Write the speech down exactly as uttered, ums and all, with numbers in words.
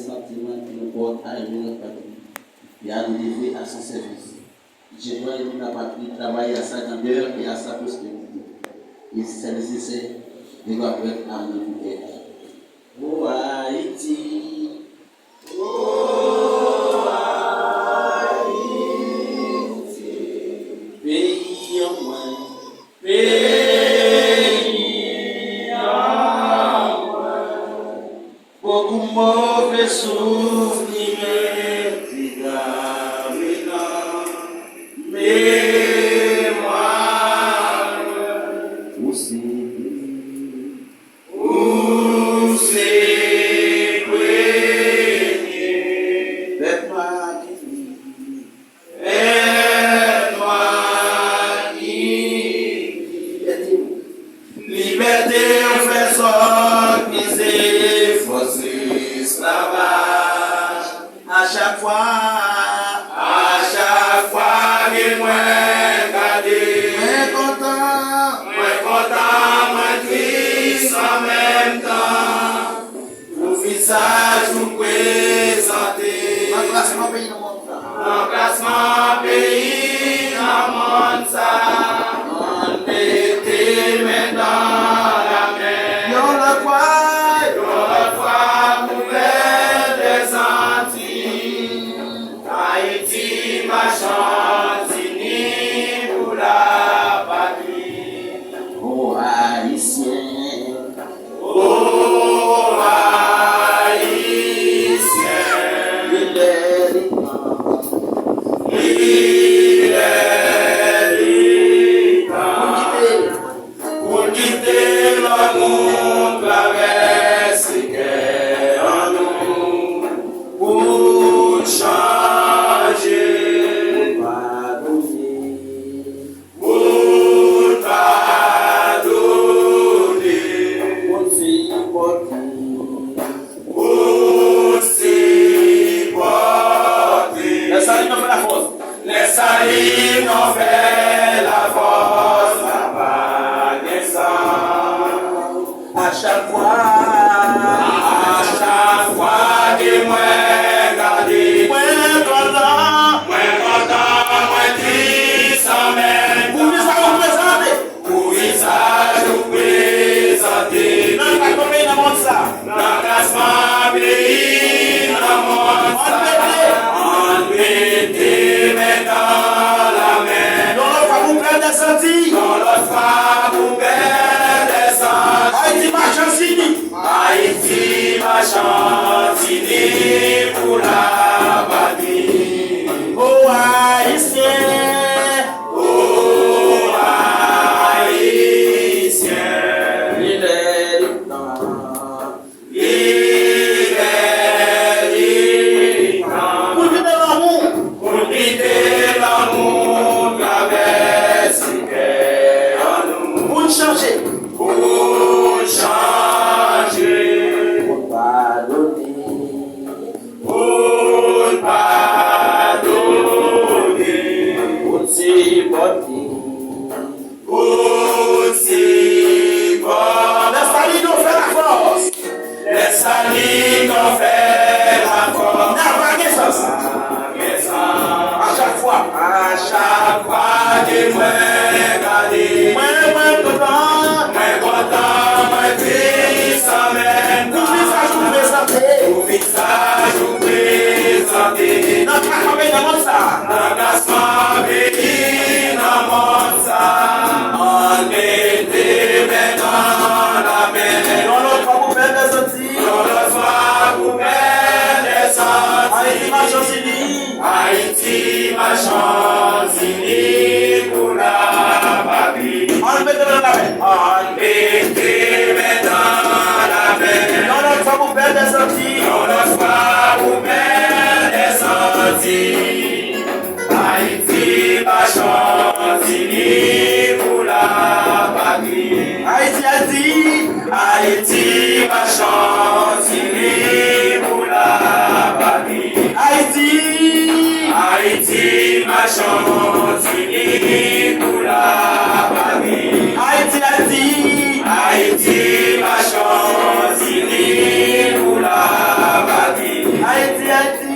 Santiman ki nou pòt a yon lòt patri, e a nou livre a son sèvis. Je dois aimer ma patrie, travailler à sa grandeur et à sa prospérité. Et si c'est nécessaire, je dois prête à mourir pour elle. Oh Haïti, oh Haïti, peyi an mwen, peyi an mwen. Bokou move souvni rete grave nan memwa mwen. Ou se, ou se premye pèp nwa ki Pèp nwa ki libète, libète ou fè sòt mize fòs esklavaj. A chak fwa, a chak fwa ke mwen gade, mwen kontan, mwen kontan, mwen tris an menm tan. Pou vizaj ou prezante nan klasman peyi nan mond sa. Nan klasman peyi nan mond sa. Ann mete men nan lamen. Yon lòt fwa. Yon lòt fwa pou pèp dèzantiy. Ayiti machann, ini pou lapatri. O Ayisyen. O Ayisyen. Li lè, li tan. Li lè, li tan. Pou n kite. Pou n kite lanmou travèse kè an nou. Pou n chanje. Pou n padone. Pou n padone. Pou n sipòte. Pou n sipòte. Lè sa li nan fè lafòs. Lè sa li nan fè lafòs, la pa gen san. A chak fwa, a chak fwa ke mwen gade, mwen kontan, mwen kontan, mwen tris an menm tan. Pou vizaj ou prezante. Pou vizaj ou prezante. Nan klasman peyi nan mond sa. Nan klasman peyi nan mond sa. Ann mete. Ann mete men nan lamen. Yon lòt fwa pou pèp dèzantiy. Yon lòt fwa pou pèp dèzantiy. Ayiti machann, ini. Ayiti machann, ini pou lapatri. O Ayisyen. O Ayisyen. Li lè, li tan. Li lè, li tan. Pou n kite lanmou. Pou n kite lanmou travèse kè an nou. Pou n chanje. Pou n chanje. Pou n padone. Pou n padone. Pou n sipòte. Pou n sipòte. Lè sa li nan fè lafòs. Lè sa li nan fè lafòs. N a pa gen sans. A chak fwa. A chak fwa ke mwen gade. Mwen, mwen kontan. Mwen kontan, mwen tris an menm tan. Pou vizaj ou prezante. Pou vizaj ou prezante. Nan klasman peyi nan mond sa. Nan klasman peyi nan mond sa. Ann mete men nan lamen. Yon lòt fwa pou pèp dèzantiy. Yon lòt fwa pou pèp dèzantiy. Ayiti machann, ini. Ayiti machann, ini pou lapatri. Ann mete men nan lamen. Ann mete men nan lamen. Yon lòt fwa pou pèp dèzantiy. Yon lòt fwa pou pèp dèzantiy. Ayiti machann, ini pou lapatri. Ayiti, Ayiti. Ayiti machann, ini pou lapatri. Ayiti. Ayiti machann, ini pou lapatri. Ayiti, Ayiti. Ayiti machann, ini pou lapatri. Ayiti